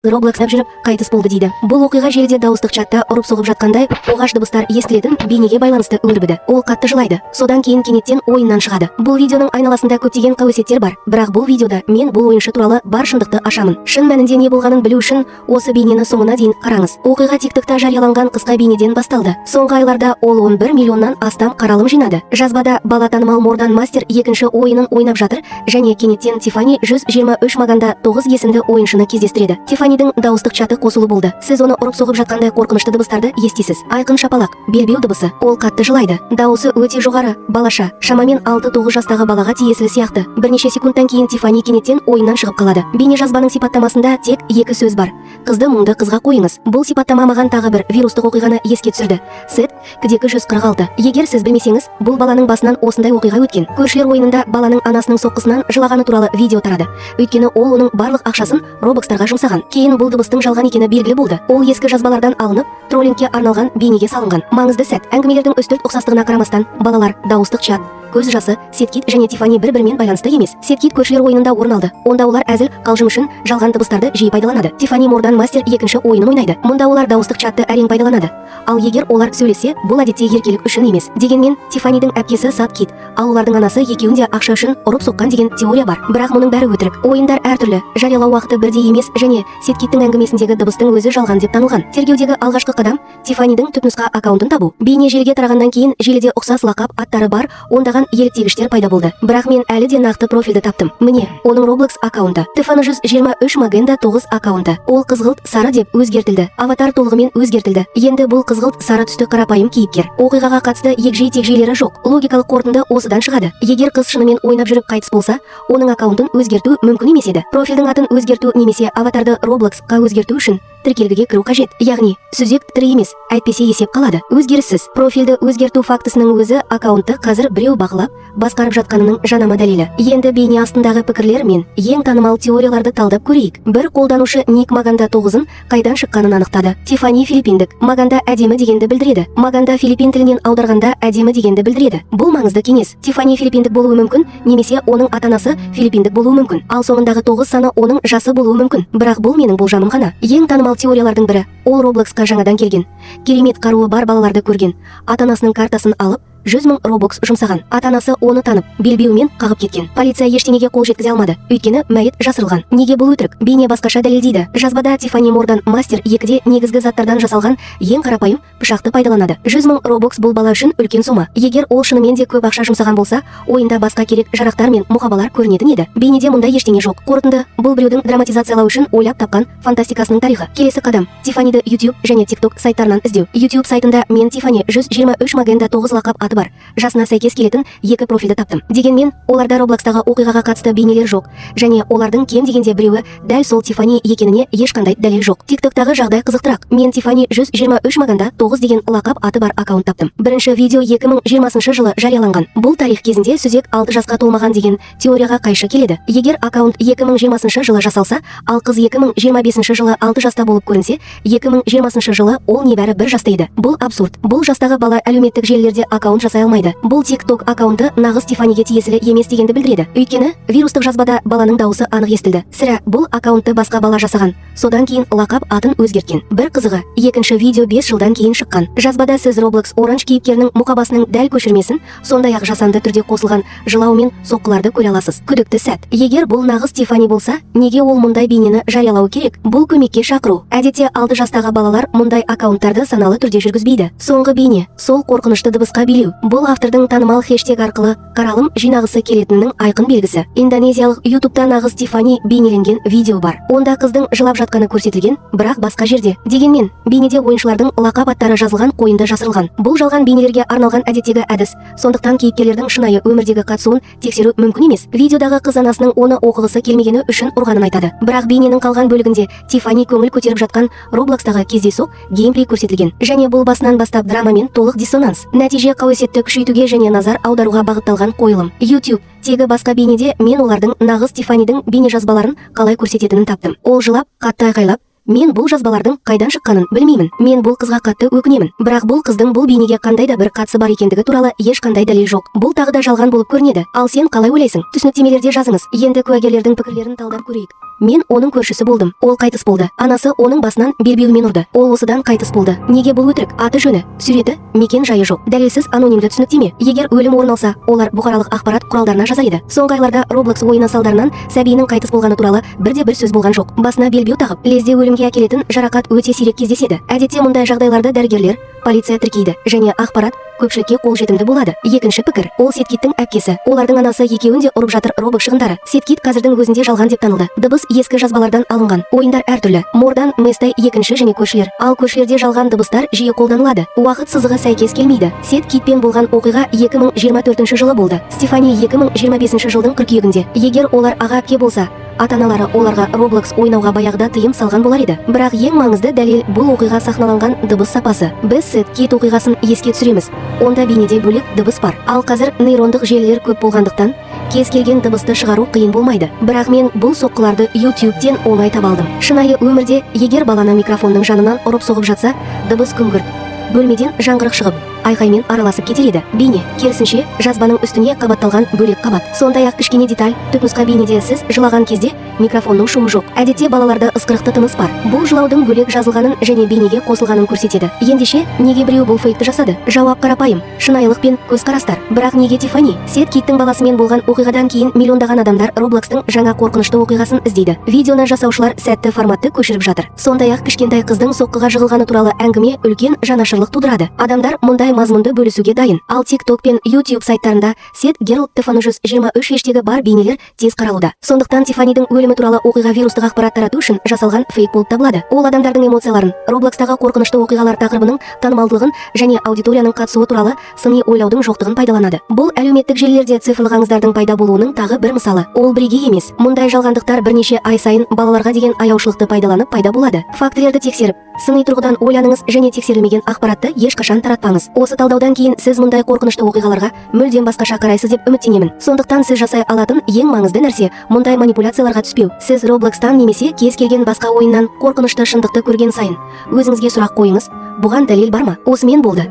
Roblox жүріп қайтыс болды дейді. Бұл оқиға желіде дауыстық чатта ұрып соғып жатқандай оғаш дыбыстар естілетін бейнеге байланысты өрбіді. Ол қатты жылайды. Содан кейін кенеттен ойыннан шығады. Бұл видеоның айналасында көптеген қауесеттер бар. Бірақ бұл видеода мен бұл ойыншы туралы бар шындықты ашамын. Шын мәнінде не болғанын білу үшін осы бейнені соңына дейін қараңыз. Оқиға TikTokта жарияланған қысқа бейнеден басталды. Соңғы айларда ол 11 миллионнан астам қаралым жинады. Жазбада бала танымал Мордан Мастер екінші ойынын ойнап жатыр және кенеттен Тифани 123 Маганда 9 есімді ойыншыны кездестіреді. Тифанидің дауыстық чаты қосулы болды. Сіз оны ұрып соғып жатқандай қорқынышты дыбыстарды естисіз. Айқын шапалақ, белбеу дыбысы. Ол қатты жылайды. Дауысы өте жоғары, балаша, шамамен 6-9 жастағы балаға тиесілі сияқты. Бірнеше секундтан кейін Тифани кенеттен ойыннан шығып қалады. Бейне жазбаның сипаттамасында тек екі сөз бар: «Қызды мұңды қызға қойыңыз». Бұл сипаттама маған тағы бір вирустық оқиғаны еске түсірді. Сет кідегі 146. Егер сіз білмесеңіз, бұл баланың басынан осындай оқиға өткен. Көршілер ойынында баланың анасының соққысынан жылағаны туралы видео тарады. Өйткені ол оның барлық ақшасын робокстарға жұмсаған. Кейін бұл дыбыстың жалған екені белгілі болды. Ол ескі жазбалардан алынып, троллингке арналған бейнеге салынған. Маңызды сәт. Әңгімелердің үстірт ұқсастығына қарамастан, балалар, дауыстық чат, көз жасы, Сеткит және Тифани бір-бірімен байланысты емес. Сеткит көршілер ойынында орын алды. Онда олар әзіл қалжың үшін жалған дыбыстарды жиі пайдаланады. Тифани Мордан Мастер екінші ойынын ойнайды. Мұнда олар дауыстық чатты әрең пайдаланады. Ал егер олар сөйлессе, бұл әдетте еркелік үшін емес. Дегенмен, Тифанидің әпкесі Сат Кит, ал олардың анасы екеуін де ақша үшін ұрып соққан деген теория бар. Бірақ мұның бәрі өтірік. Ойындар әртүрлі, жариялау уақыты бірдей емес және Сеткиттің әңгімесіндегі дыбыстың өзі жалған деп танылған. Тергеудегі алғашқы қадам — Тифанидің түпнұсқа аккаунтын табу. Бейне желіге тарағаннан кейін желіде ұқсас лақап аттары бар ондаған еліктегіштер пайда болды. Бірақ мен әлі де нақты профильді таптым. Міне, оның Roblox аккаунты. Тифани 123 Магенда 9 аккаунты. Ол қызғылт сары деп өзгертілді. Аватар толығымен өзгертілді. Енді бұл қызғылт сары түсті қарапайым кейіпкер. Оқиғаға қатысты егжей тегжейлері жоқ. Логикалық қорытынды осыдан шығады. Егер қыз шынымен ойнап жүріп қайтыс болса, оның аккаунтын өзгерту мүмкін емес еді. Профильдің атын өзгерту немесе аватарды Roblox-қа өзгерту үшін тіркелгіге кіру қажет. Яғни, сүзек тірі емес, әйтпесе есеп қалады. Өзгеріссіз. Профильді өзгерту фактісінің өзі аккаунтты қазір біреу бақылап, басқарып жатқанының жанама дәлелі. Енді бейне астындағы пікірлер мен ең танымал теорияларды талдап көрейік. Бір қолданушы ник Маганда 9-ын қайдан шыққанын анықтады. Тифани филиппиндік. Маганда әдемі дегенді білдіреді. Маганда филиппин тілінен аударғанда әдемі дегенді білдіреді. Бұл маңызды кеңес. Тифани филиппиндік болуы мүмкін немесе оның ата-анасы филиппиндік болуы мүмкін. Ал соңындағы 9 саны оның жасы болуы мүмкін. Бірақ бұл менің болжамым ғана. Ең танымал теориялардың бірі: ол Роблоксқа жаңадан келген. Керемет қаруы бар балаларды көрген. Ата-анасының картасын алып, 100 мың робокс жұмсаған. Ата-анасы оны танып, белбеумен қағып кеткен. Полиция ештеңеге қол жеткізе алмады. Өйткені мәйіт жасырылған. Неге бұл өтірік? Бейне басқаша дәлелдейді. Жазбада Тифани Мордан Мастер 2-де негізгі заттардан жасалған ең қарапайым пышақты пайдаланады. 100 мың робокс — бұл бала үшін үлкен сома. Егер ол шынымен де көп ақша жұмсаған болса, ойында басқа керек жарақтар мен мұқабалар көрінетін еді. Бейнеде мұндай ештеңе жоқ. Қорытынды: бұл біреудің драматизациялау үшін ойлап тапқан фантастикасының тарихы. Келесі қадам: Тифаниді YouTube және TikTok сайттарынан іздеу. YouTube сайтында мен Тифани 123 Магенда 9 лақап аты бар жасына сәйкес келетін екі профильді таптым. Дегенмен, оларда Роблокстағы оқиғаға қатысты бейнелер жоқ және олардың кем дегенде біреуі дәл сол Тифани екеніне ешқандай дәлел жоқ. TikToктағы жағдай қызықтырақ. Мен Тифани 123 Маганда 9 деген лақап аты бар аккаунт таптым. Бірінші видео 2020 жылы жарияланған. Бұл тарих кезінде сүзек 6 жасқа толмаған деген теорияға қайшы келеді. Егер аккаунт 2020 жылы жасалса, ал қыз 2025 жылы 6 жаста болып көрінсе, 2020 жылы ол небәрі 1 жаста еді. Бұл абсурд. Бұл жастағы бала әлеуметтік желілерде аккаунт жасай алмайды. Бұл TikTok аккаунты нағыз Тифаниге тиесілі емес дегенді білдіреді. Өйткені вирустық жазбада баланың дауысы анық естілді. Сірә, бұл аккаунтты басқа бала жасаған. Содан кейін лақап атын өзгерткен. Бір қызығы, екінші видео 5 жылдан кейін шыққан. Жазбада сіз Roblox Orange кейіпкерінің мұқабасының дәл көшірмесін, сондай-ақ жасанды түрде қосылған жылау мен соққыларды көре аласыз. Күдікті сәт. Егер бұл нағыз Тифани болса, неге ол мұндай бейнені жариялауы керек? Бұл көмекке шақыру. Әдетте 6 жастағы балалар мұндай аккаунттарды саналы түрде жүргізбейді. Соңғы бейне — сол қорқынышты дыбысқа билеу. Бұл автордың танымал хештег арқылы қаралым жинағысы келетінінің айқын белгісі. Индонезиялық ютубта нағыз Тифани бейнеленген видео бар. Онда қыздың жылап жатқаны көрсетілген, бірақ басқа жерде. Дегенмен, бейнеде ойыншылардың лақап аттары жазылған қойынды жасырылған. Бұл жалған бейнелерге арналған әдеттегі әдіс. Сондықтан кейіпкерлердің шынайы өмірдегі қатысуын тексеру мүмкін емес. Видеодағы қыз анасының оны оқығысы келмегені үшін ұрғанын айтады. Бірақ бейненің қалған бөлігінде Тифани көңіл көтеріп жатқан Роблокстағы кездейсоқ геймплей көрсетілген. Және бұл басынан бастап драмамен толық диссонанс. Нәтиже: қауесетті күшейтуге және назар аударуға бағытталған қойылым. YouTube тегі басқа бейнеде мен олардың нағыз Тифанидің бейнежазбаларын қалай көрсететінін таптым. Ол жылап, қатты айқайлап: «Мен бұл жазбалардың қайдан шыққанын білмеймін. Мен бұл қызға қатты өкінемін». Бірақ бұл қыздың бұл бейнеге қандай да бір қатысы бар екендігі туралы ешқандай дәлел жоқ. Бұл тағы да жалған болып көрінеді. Ал сен қалай ойлайсың? Түсініктемелерде жазыңыз. Енді куәгерлердің пікірлерін талдап көрейік. Мен оның көршісі болдым. Ол қайтыс болды. Анасы оның басынан белбеуімен ұрды. Ол осыдан қайтыс болды. Неге бұл өтірік? Аты жөні, суреті, мекен жайы жоқ. Дәлелсіз анонимді түсініктеме. Егер өлім орын алса, олар бұқаралық ақпарат құралдарына жазар еді. Соңғы айларда Roblox ойыны салдарынан сәбиінің қайтыс болғаны туралы бірде бір сөз болған жоқ. Басына белбеу тағып, лезде өлімге әкелетін жарақат өте сирек кездеседі. Әдетте мұндай жағдайларды дәрігерлер, полиция тіркейді және ақпарат көпшілікке қолжетімді болады. Екінші пікір: ол Сет Киттің әпкесі. Олардың анасы екеуін де ұрып жатыр. Roblox шығындары. Сет Кит қазірдің өзінде жалған деп танылды. Дыбыс ескі жазбалардан алынған. Ойындар әртүрлі. Мордан, Местай екінші және көршілер. Ал көршілерде жалған дыбыстар жиі қолданылады. Уақыт сызығы сәйкес келмейді. Сет Китпен болған оқиға 2024 жылы болды. Стефани 2025 жылдың қыркүйегінде. Егер олар аға әпке болса, ата аналары оларға Roblox ойнауға баяғыда тыйым салған болар еді. Бірақ ең маңызды дәлел — бұл оқиға сахналанған дыбыс сапасы. Біз Сет Кит оқиғасын еске түсіреміз. Онда бейнеде бөлек дыбыс бар. Ал қазір нейрондық желілер көп болғандықтан, кез келген дыбысты шығару қиын болмайды. Бірақ мен бұл соққыларды YouTube'тен оңай таба алдым. Шынайы өмірде егер баланы микрофонның жанынан ұрып соғып жатса, дыбыс күңгірт бөлмеден жаңғырық шығып, айқаймен араласып кетер еді. Бейне керісінше, жазбаның үстіне қабатталған бөлек қабат. Сондай ақ кішкене деталь: түпнұсқа бейнеде сіз жылаған кезде микрофонның шуы жоқ. Әдетте балаларда ысқырықты тыныс бар. Бұл жылаудың бөлек жазылғанын және бейнеге қосылғанын көрсетеді. Ендеше, неге біреу бұл фейкті жасады? Жауап қарапайым: шынайылық пен көзқарастар. Бірақ неге Тиффани? Сет Киттің баласымен болған оқиғадан кейін миллиондаған адамдар Роблокстың жаңа қорқынышты оқиғасын іздейді. Видеоны жасаушылар сәтті форматты көшіріп жатыр. Сондай ақ кішкентай қыздың соққыға жығылғаны туралы әңгіме үлкен жанашырлық тудырады. Адамдар мұндай мазмұнды бөлісуге дайын. Ал TikTok пен YouTube сайттарында Сет Герл Тиффани 123 хештегі бар бейнелер тез қаралуда. Сондықтан Тиффанидің өлімі туралы оқиға вирустық ақпарат тарату үшін жасалған фейк болып табылады. Ол адамдардың эмоцияларын, Роблокстағы қорқынышты оқиғалар тақырыбының танымалдылығын және аудиторияның қатысуы туралы сыни ойлаудың жоқтығын пайдаланады. Бұл әлеуметтік желілерде цифрлық аңыздардың пайда болуының тағы бір мысалы. Ол бірегей емес. Мұндай жалғандықтар бірнеше ай сайын балаларға деген аяушылықты пайдаланып пайда болады. Фактілерді тексеріп, сыни тұрғыдан ойланыңыз және тексерілмеген ақпаратты ешқашан таратпаңыз. Осы талдаудан кейін сіз мұндай қорқынышты оқиғаларға мүлдем басқаша қарайсыз деп үміттенемін. Сондықтан сіз жасай алатын ең маңызды нәрсе — мұндай манипуляцияларға түспеу. Сіз Роблокстан немесе кез келген басқа ойыннан қорқынышты шындықты көрген сайын өзіңізге сұрақ қойыңыз: бұған дәлел бар ма? Осымен болды.